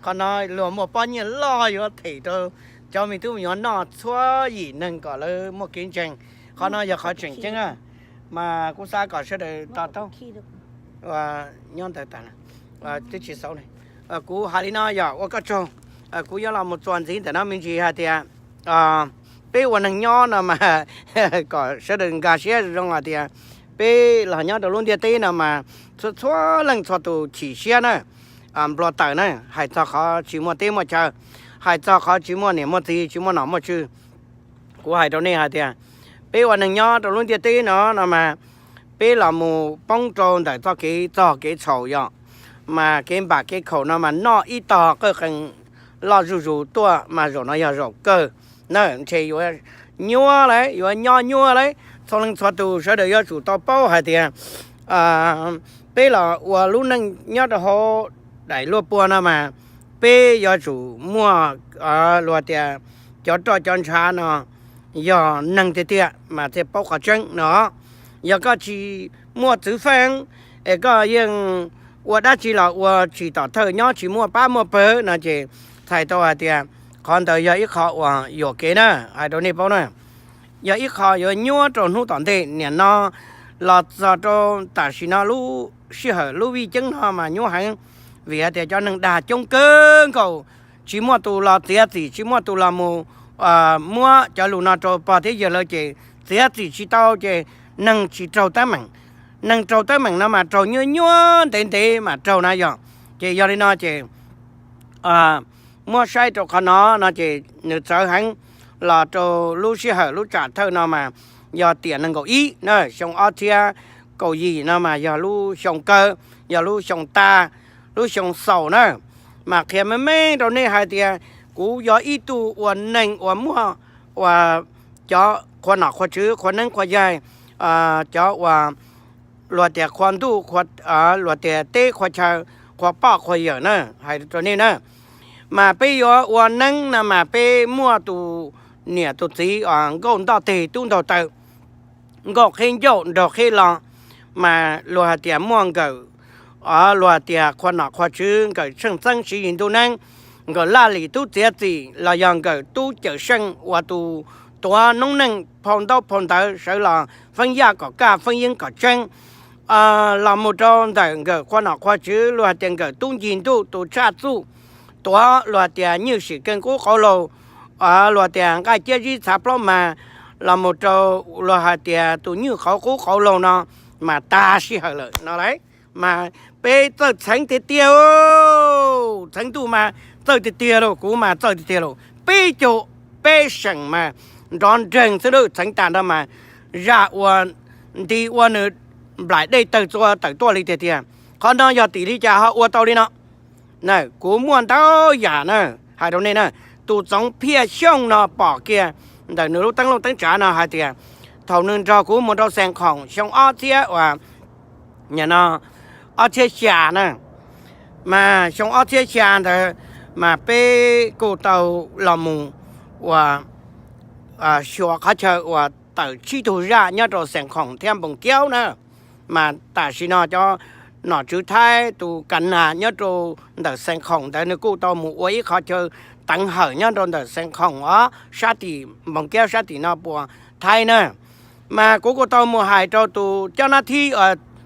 Qhov no luag muaj pob nyiaj loj yuav them rau cov me tub me nyuam noj txhua yim neeg kom lawv muaj kev ntseeg. Qhov no yog qhov tseem ceeb, mas kuv xav kom sawv daws to taub. Nyob ntawd tas, twb tsis xauv li. Kuv hais li no yog ua koj tsaug. Kuv yuav los mus txuas ntxiv ntawm no me ntsis hais tias peb ua neeg nyob no mas kom sawv daws nkag siab zoo hais tias peb los nyob rau lub ntiaj teb no mas txhua txhua leej txhua tus chim siab na, npau taws na, hais txog qhov tsis muaj teb muaj chaw, hais txog qhov tsis muaj niam muaj txiv, tsis muaj nom muaj tswv. Kuv hais rau nej hais tias peb ua neeg nyob rau lub ntiaj teb no no mas peb los mus poob rau ntawm txoj kev txog kev txhaum yom, mas kev npam kev khaum no mas noj ib tog qawj qees loj zuj zus tuaj mas zaum no yog zaum kawg na, ntshe yuav nyuaj lawm, yuav nyob nyuaj lawm. Txhua leej txhua tus sawv daws yuav tsum tau paub hais tias peb los ua lub neej nyob rau hauv daim luaj pua no mas peb yuav tsum muaj, luag tias cov roj cov ntshav no yog neeg tiag tiag mas thiaj paub qhov tseeb no. Yog koj tsis muaj txwv feej es koj yeej ua dab tsi los ua tsis tom thawj, nyob tsis muaj pab muaj pawg no ces txhais tau hais tias qhov ntawd yog ib qho uas yuam kev na, hais rau nej paub na. Yog ib qho yuav nyuaj rau hnub tom ntej. Nim no los txog rau tam sim no lub sij hawm lub vij ceeb no mas nyuaj heev, vim hais tias cov neeg dag coob kawg nkaus, tsis muaj tus los txiav txim, tsis muaj tus los mus muab cov lus no rau pog thiab yawg lawv ces txiav txim tsis tau ces neeg tsis raug teeb meem. Neeg raug teeb meem no mas raug nyuaj nyuaj ntev ntev mas raug na yog. Ces yog li no ces muab saib rau qhov no no ces nws txawv heev los rau lub sij hawm lub tsam thawj no mas yog tiam nees nkaum ib na, xyoo ob txhiab kaum yim no mas yog lub xyoo kawg, yog lub xyoo tag, lub xyoo xaus na. Mas qhia meej meej rau nej hais tias kuv yog ib tug ua neeg uas muaj uas cov qhua nom qhua tswv, qhua neeb qhua yaig, cov uas luag tias qhua ntuj, luag tias teb qhua chaw, qhua poj qhua yawm na, hais rau nej na. Mas peb yuav ua neeb no mas peb muaj tus niam tus txiv uas nkauj ntoj teg tub ntaug taw, nkauj qhib ncauj nraug qhib lo, mas luag hais tias muaj nkawm, luag tias qhua nom qhua tswv, nkawm tsheej txeeb siv yig ntuj neeb, nkawm laj lim tub txiav txim los yog nkawm tub cawm seej uas tus tuav noob neej phau ntaub phau ntawv sawv los feeb yaj kom kaj feeb yeeb kom tseeb, los mus rau ntawm nkawm qhua nom qhua tswv luag hais tias nkawm tub ncig ntuj tus tshaj txuj tuav luag tias nywj sim keej qub qauv laug, luag tias nqaij ciab zib txhav plaub mas, los mus rau luag hais tias tus nywj qauv qub qauv laug no mas tag sij hawm lawm no lauj. Mas peb txawj txheev tiag tiag, txheev ntuj mas txawj tiag tiag lauj, kuv mas txawj tiag tiag lauj. Peb caug peb seem mas nrov nreeg xwb lauj, txheev tag nrho mas zaj ua nti ua nws nplaim dej tawg txua tawm tuaj li tiag tiag. Qhov no yog tim li cas ho ua tau li no? Kuv muaj ntau yam na, hais rau nej na. Tus Txoov Phiaj Xyooj no pom kiag ntawm nws lub teeb looj teeb tsav no hais tias thaum nws nrog kuv mus rau Xeev Khoom xyoo ob txhiab uas no ob txhiab xya na, mas xyoo ob txhiab xya ntawd mas peb kuj tau los mus uas xyuas qhov chaw uas tawm tsib tug zaj nyob rau Xeev Khoom thiab Npoos Kiaub na. Mas tam sim no cov nom tswv Thaib tus Kas Nas nyob rau ntawm Xeev Khoom ntawd nws kuj tau mus ua ib qhov chaw teev hawm nyob rau ntawm Xeev Khoom os, sab tim Npoos Kiaub sab tim no puas Thaib na. Mas kuv kuj tau mus hais rau tus cab nab thib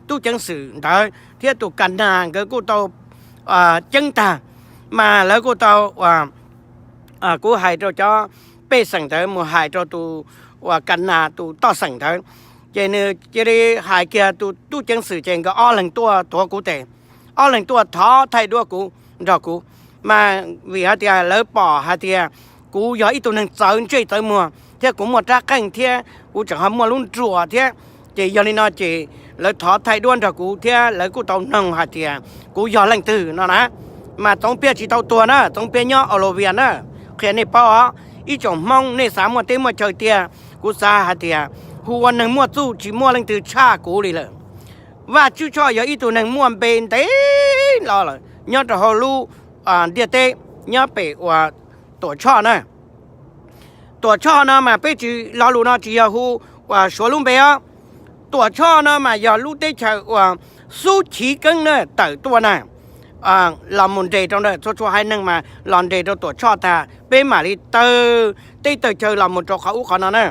tub ceev xwm ntawd thiab tus Kas Nas nkawd kuj tau ceeb tag. Mas lawv kuj tau, kuv hais rau cov pej xeem ntawd mus hais rau tus uas Ka Nas tus toj xeem ntawd, ces nws cia li hais kiag tus tub ceev xwm ces nkawd ob leeg tuaj tuav kuv tes, ob leeg tuaj thov thaij duab kuv nrog kuv. Mas vim hais tias lawv pom hais tias kuv yog ib tug neeg txawv ntsej txawv muag thiab kuv muaj rab qeej thiab kuv tseem ho muaj lub nruas thiab, ces yog li no ces lawv thov thaij duab nrog kuv thiab lawv kuj tau noog hais tias kuv yog leej twg no na. Mas Txoov Piaj tsis tau tuag na, Txoov Piaj nyob Australia na, qhia nej paub os. Ib tsoom Hmoob nej xav muaj teb muaj chaw tiag, kuv xav hais tias hu ua neeg muaj txuj tsis muaj leej twg tshaj kuv li lawm. Vaj Tswb Tshoj yog ib tug neeg muaj npe ntev los lawm nyob rau hauv lub ntiaj teb, nyob pem uas Tuam Tshoj na. Tuam Tshoj no mas peb tsis, lo lus no tsis yog hu uas Suav lub npe os. Tuam Tshoj no mas yog lub teb chaws uas Xub Chiv Keeb na tawm tuaj na, los mus nres rau ntawm txhua txhua haiv neeg mas los nres rau Tuam Tshoj tag peb mam li tawg teb tawg chaw los mus rau qhov ub qhov no na.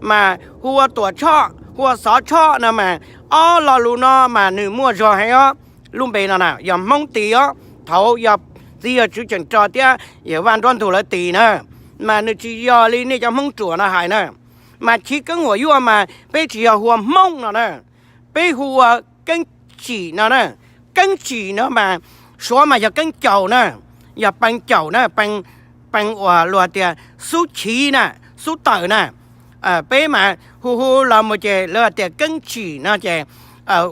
Mas hu ua Tuam Tshoj, hu ua Xov Tshoj no mas ob lo lus no mas nws muaj zog heev os. Lub npe no na yog Hmoob tis os, thaud yog txiv yawg Tswv Tseem Rog thiab yawm Vaj Nruab Ntug lawv tis na, mas nws tsis yog li nej cov Hmoob ruam no hais na. Mas Chiv Keeb Huam Yuaj mas peb tsis yog hu ua Hmoob no na, peb hu ua Keeb Tsim no na. Keeb Tsim no mas Suav mas yog Keeb Caum na, yog Pee Caum na, Pee uas luag tias Xub Chiv na, Xub Tawm na. Peb mas hu hu los mus ces lawv tias Keeb Tsim no ces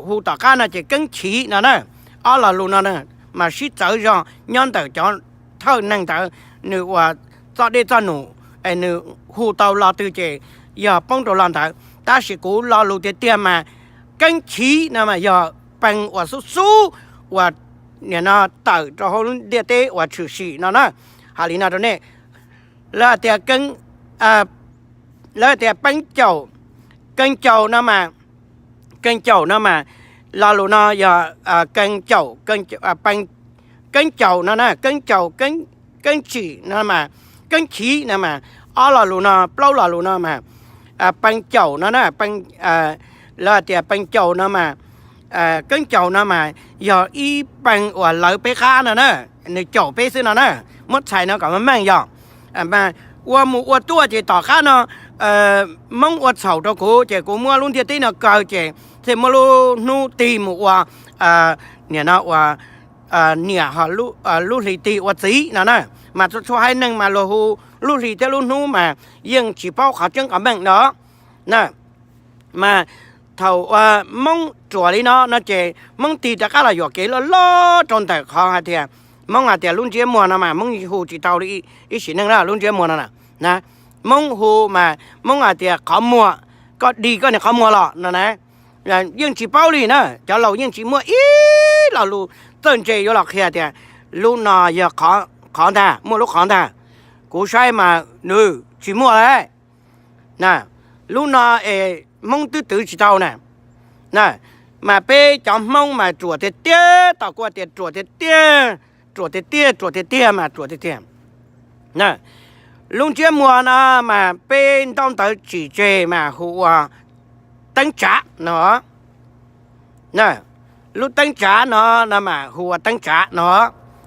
hu tom qab no ces Keeb Chiv no na. Ob lo lus no na mas sib txawv zog nyob ntawm cov thawj neeg ntawd, nws uas txoj dej txoj num es nws hu tau lo twg ces yog poob rau lo ntawd. Tab sis kuv lo lus tiag tiag mas Keeb Chiv no mas yog Pee uas xub xub uas nim no tawm rau hauv ntiaj teb uas tshwm sim no na. Hais li no rau nej, lawv tias, lawv tias Pee Caum, Kee Caum no mas, Kee Caum no mas lo lus no yog Kee Caum, Keeb Caum no na, Keeb Caum, Keeb Tsim no mas, Keeb Chiv no mas, ob lo lus no, plaub lo lus no mas, Pee Caum no na, lawv tias Pee Caum no mas, Keeb Caum no mas yog ib Pee uas lawv peb qab no na, nws caum peb xwb no na, muab txhais no kom meej yog. Mas ua mus ua tuaj ces tom qab no Hmoob ua txhaum rau kuv ces kuv muab lub ntiaj teb no kaw ces thiaj muab lub hnub tig mus ua, nim no ua niam ho lub hli tig ua txiv no na. Mas txhua txhua haiv neeg mas luag hu lub hli thiab lub hnub mas yeej tsis paub qhov tseeb qhov meej no na. Mas thaum Hmoob ruam li no no ces Hmoob tig rov qab los yuam kev loj loj rau ntawm qhov hais tias, Hmoob hais tias lub ntsiab muag no mas Hmoob hu tsis tau li ib sim neej na, lub ntsiab muag no na. Hmoob hu mas Hmoob hais tias qhov muag, koj dig koj niag qhov muag los no na. Yeej tsis paub li na, cov laus yeej tsis muaj ib lo lus txawj ntse yuav los qhia tias lub no yog qhov ntag, muaj lub qhov ntag. Kuv saib mas nws tsis muaj lawm. Lub no es Hmoob twb twv tsis tau na. Mas peb cov Hmoob mas ruam tiag tiag, tau kuv tias ruam tiag tiag, ruam tiag tiag, ruam tiag tiag mas ruam tiag tiag. Lub ntsiab muag no mas peb ntaub ntawv tsim tseg mas hu ua teeb tsav no. Lub teeb tsav no no mas hu ua teeb tsav no,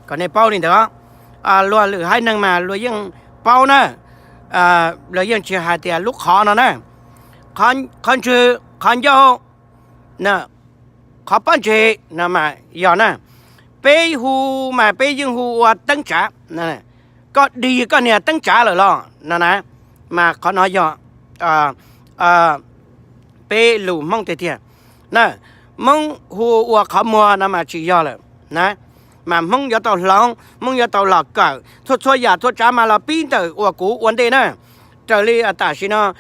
kom nej paub li ntawd. Luag lwm haiv neeg mas luag yeej paub na, luag yeej tsis hais tias lub qhov no na, qhov ntswg, qhov ncauj, qhov pob ntseg no mas yog na. Peb hu mas peb yeej hu ua teeb tsav. Koj dig koj niag teeb tsav lawm los no na. Mas qhov no yog peb lus Hmoob tiag tiag na. Hmoob hu ua qhov muag no mas tsis yog lawm na. Mas Hmoob yuav tau hloov, Hmoob yuav tau los kawm txhua txhua yam txhua tsav mas los pib ntawm uas kuv ua ntej na. Raws li tam sim no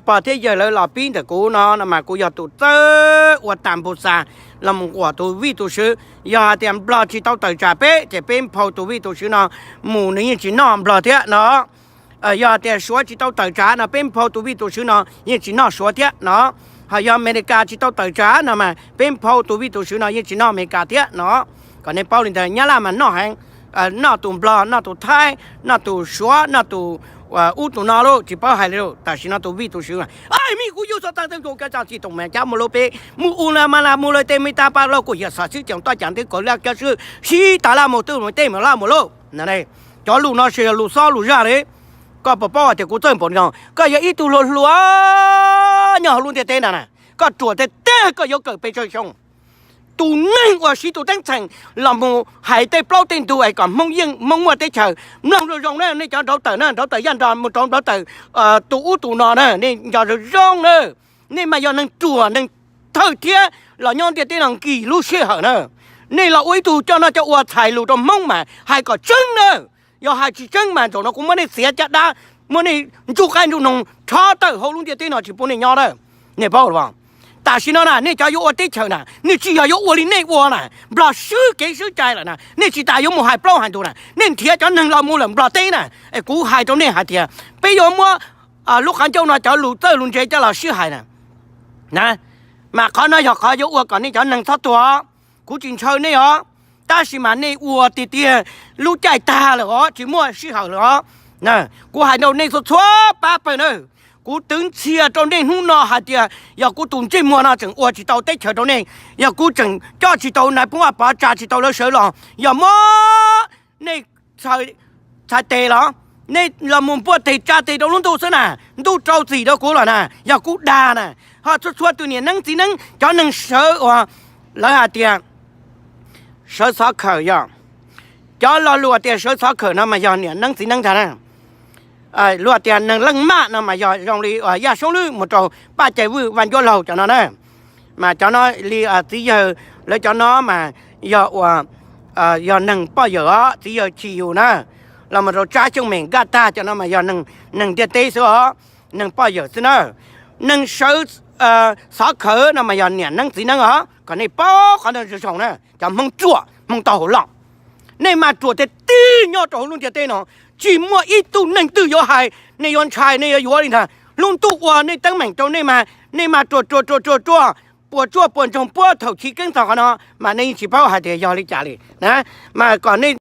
pog thiab yawg lawv los pib ntawm kuv no no mas kuv yog tus txawj ua tas npus xas los mus nquam tus vij tus swv. Yog hais tias Nplog tsis tau tawm tsam peb ces peb nphau tus vij tus swv no mus nws yeej tsis noj Nplog thiab no. Yog hais tias Suav tsis tau tawm tsam no peb nphau tus vij tus swv no yeej tsis noj Suav thiab no. Ho yog Amelikas tsis tau tawm tsam no mas peb nphau tus vij tus swv no yeej tsis noj Amelikas thiab no. Kom nej paub li ntawd, Nyab Laj mas noj heev, noj tus Nplog, noj tus Thaib, noj tus Suav, noj tus ub tus no lauj, tsis paub hais li lauj. Tam sim no tus vij tus swv, ai mi kuv yug xov tag teeb tso ka tsa tsis toom mas cab mus lauj, peb mus u la ma la mus lawm tej me tag pa lauj, kuj yog xov xwb ceem toj cam twb kaus laj kiab swb sib tas laj mus twb mus tej mus laj mus lauj. Cov lus no tsis yog lus xob lus zaj li. Koj puas paub hais tias kuv txawj npaum no, koj yog ib tug hluas hluas nyob hauv lub ntiaj teb no na, koj ruam tiag tiag koj yuav kawm pes tsawg xyoo. Tus neeg uas siv tus teeb txheem los mus hais tej plaub tej ntug es kom Hmoob yeej Hmoob muaj teb chaws, mloog zoo zoo na, nej cov nrauv tawm na, nrauv tawm Yaj Nro mus rau nrauv tawm tus ub tus no na, nej nco zoo zoo na. Nej mas yog neeg ruam neeg thawj thiab los nyob ntiaj teb no nkim lub sij hawm na. Nej los ua ib tug coj noj coj ua txhais lus rau Hmoob mas hais kom tseeb na. Yog hais tsis tseeb mas zaum no kuv muab nej txiav caj dab, muab nej ntsuj qaib ntsuj noog rho tawm hauv lub ntiaj teb no tsis pub nej nyob na. Nej paub los? Tam sim no na nej cov yuav ua teb chaws na nej tsis yog yuav ua li nej ua na, Nplog swb kev swb cai lawm na, nej tsis tas yuav mus hais plaub hais ntug na, nej nrhiav cov neeg los mus lawm Nplog teb na. Es kuv hais rau nej hais tias peb yuav muab lub qhov ncauj no cov lus txawj lus ntse coj los sib hais na. Mas qhov no yog qhov yuav ua kom nej cov neeg txhob tuag. Kuv tsis ntshaw nej os, tab sis mas nej ua tiag tiag lub caij tag lawm os, tsis muaj sij hawm lawm os. Kuv hais rau nej txhua txhua pab pawg na, kuv twv ntxhia rau nej hnub no hais tias yog kuv tus ntsej muag no tseem ua tsis tau teb chaws rau nej, yog kuv tseem coj tsis tau nais phoo Vaj Pov, tsa tsis tau lawv sawv los, yog muab nej txhais tes los, nej los mus npuaj teg tsa tes rau lub ntuj xwb na, ntuj rau txim rau kuv los na, yog kuv dag na. Ho txhua txhua tus niam neeb txiv neeb, cov neeg sawv uas lawv hais tias sawv xov khawm yog, cov lo lus tias sawv xov khawm no mas yog niam neeb txiv neeb ntag na. Luag tias neeg leej maj no mas yog zoo li Yaj Soob Lwb mus rau Paj Cai Vwj, Vaj Ncuab Laug cov no na. Mas cov no li txiv yawg, lawv cov no mas yog ua, yog neeg poj yawg os, txiv yawg Chim Yus na, los mus rau Tsab Xyooj Mem, Nkaj Tag, cov no mas yog neeg ntiaj teb xwb os, neeg poj yawg xwb na. Neeg sawv xov khawm no mas yog niam neeb txiv neeb os, kom nej paub qhov ntawd zoo zoo na, cov Hmoob ruam Hmoob tau hauv loj. Nej mas ruam tiag tiag nyob rau hauv lub ntiaj teb no, tsis muaj ib tug neeg twg yuav hais, nej yuav ntshai nej yuav yuav li ntag. Lub ntuj ua nej teeb meem rau nej mas, nej mas ruam ruam ruam ruam ruam, puas tsuaj puas ntsoog puab thaum chiv keeb txog qhov no, mas nej yeej tsis paub hais tias yog li cas li na. Mas kom nej